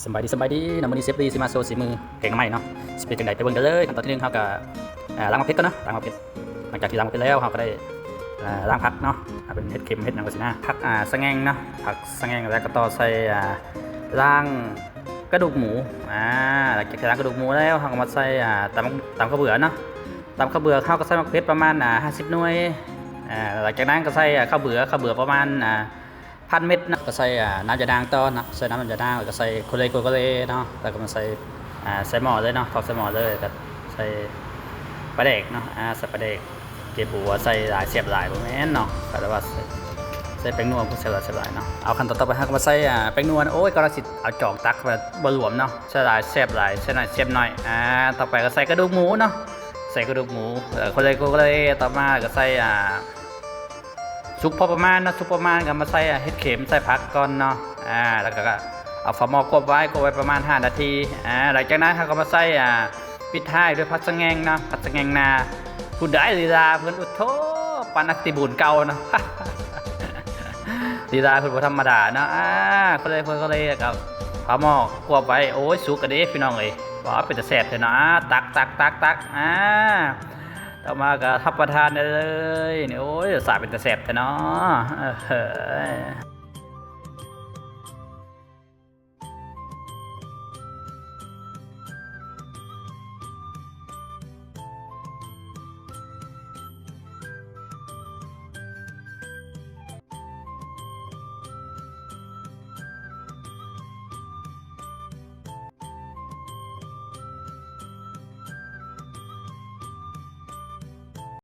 ສະບາຍດີ ສະບາຍດີເນາະ ມື້ນີ້ເຊຟລີຊິມາໂຊສີມືແກງໜໍ່ໄມ້ເນາະ ຊິເປັນຈັ່ງໃດໄປເບິ່ງກັນເລີຍ. ຂັ້ນຕອນທີໜຶ່ງເຮົາກະ ເອີ ລ້າງໝາກເຜັດກ່ອນເນາະ ລ້າງໝາກເຜັດ. ຫຼັງຈາກທີ່ລ້າງໝາກເຜັດແລ້ວ ເຮົາກະໄດ້ ເອີ ລ້າງຜັກເນາະ ເອົາເປັນເຫັດເຂັມເຫັດຫຍັງຈັ່ງຊີ້ນະ. ຜັກ ອາ ສະແງງເນາະ ຜັກສະແງງ ແລ້ວກະຕໍ່ໃສ່ ອາ ລ້າງກະດູກໝູ. ອາ ຫຼັງຈາກທີ່ລ້າງກະດູກໝູແລ້ວ ເຮົາກະມາໃສ່ ອາ ຕຳ ຕຳເຂົ້າເບືອເນາະ ຕຳເຂົ້າເບືອ ເຮົາກະໃສ່ໝາກເຜັດປະມານ ອາ ຫ້າສິບໜ່ວຍ. ອາ ຫຼັງຈາກນັ້ນກະໃສ່ ອາ ເຂົ້າເບືອ ເຂົ້າເບືອປະມານ ອາ ພັນເມັດເນາະ. ກະໃສ່ ອາ ນ້ຳຢານາງຕໍ່ເນາະ ໃສ່ນ້ຳຢານາງ ແລ້ວກະໃສ່ໂຄເລໂຄເລເນາະ ແລ້ວກະມາໃສ່ ອາ ໃສ່ໝໍ້ເລີຍເນາະ ຖອກໃສ່ໝໍ້ເລີຍ ກະໃສ່ປາແດກເນາະ. ອາ ໃສ່ປາແດກ ເຈັບຫົວ ໃສ່ຫຼາຍແຊບຫຼາຍ ບໍ່ແມ່ນເນາະ ກະແຕ່ວ່າໃສ່ ໃສ່ແປ້ງນົວ ແຊບຫຼາຍແຊບຫຼາຍເນາະ. ເອົາ ຂັ້ນຕອນຕໍ່ໄປເຮົາກະມາໃສ່ ອາ ແປ້ງນົວ. ໂອ້ຍ ກາລະສິດເອົາຈອກຕັກແບບບໍ່ລວມເນາະ ໃສ່ຫຼາຍແຊບຫຼາຍ ໃສ່ໜ້ອຍແຊບໜ້ອຍ. ອາ ຕໍ່ໄປກະໃສ່ກະດູກໝູເນາະ ໃສ່ກະດູກໝູ ເອີ ໂຄເລໂຄເລ. ຕໍ່ມາກະໃສ່ ອາ ສຸກພໍປະມານເນາະ ສຸກພໍປະມານກະມາໃສ່ເຫັດເຂັມ ໃສ່ຜັກກ່ອນເນາະ. ອາ ແລ້ວກະເອົາຝາໝໍ້ກວບໄວ້ ກວບໄວ້ປະມານຫ້ານາທີ. ອາ ຫຼັງຈາກນັ້ນເຮົາກະມາໃສ່ ອາ ປິດທ້າຍດ້ວຍຜັກສະແງງເນາະ ຜັກສະແງງນາ. ຜູ້ໃດລີລາເພິ່ນ ໂອ້ໂທ້ ປານນັກຕີບູນເກົ່າເນາະ ລີລາເພິ່ນບໍ່ທຳມະດາເນາະ. ອາ ກະເລີຍ ກະເລີຍ ກະເອົາຝາໝໍ້ກວບໄວ້. ໂອ້ຍ ສຸກກະເດ້ພີ່ນ້ອງເອີຍ ວ້າ ເປັນຕາແຊບແທ້ເນາະ. ອາ ຕັກ ຕັກ ຕັກ ຕັກ. ອາ ຕໍ່ມາກະຮັບປະທານໄດ້ເລີຍ. ໂອ້ຍ ລົດຊາດເປັນຕາແຊບແທ້ເນາະ ເອີ.